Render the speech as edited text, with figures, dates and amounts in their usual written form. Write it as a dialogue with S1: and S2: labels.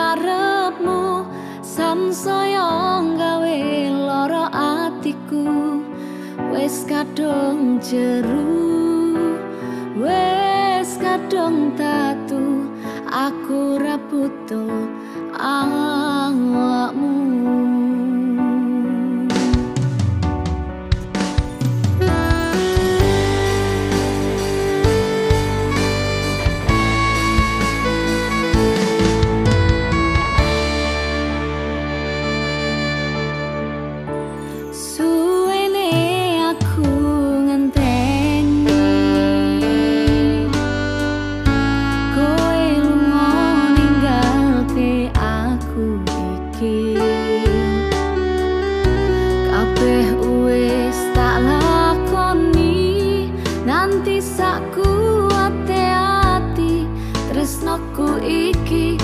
S1: karepmu, sansaya gawe lara atiku. Wis kadung jeru, wis kadung tatu, aku ra butuh awakmu. Suwene aku ngenteni kowe lunga ninggalke aku iki. Kabeh wis tak lakoni nganti sak kuwate ati, tresnoku iki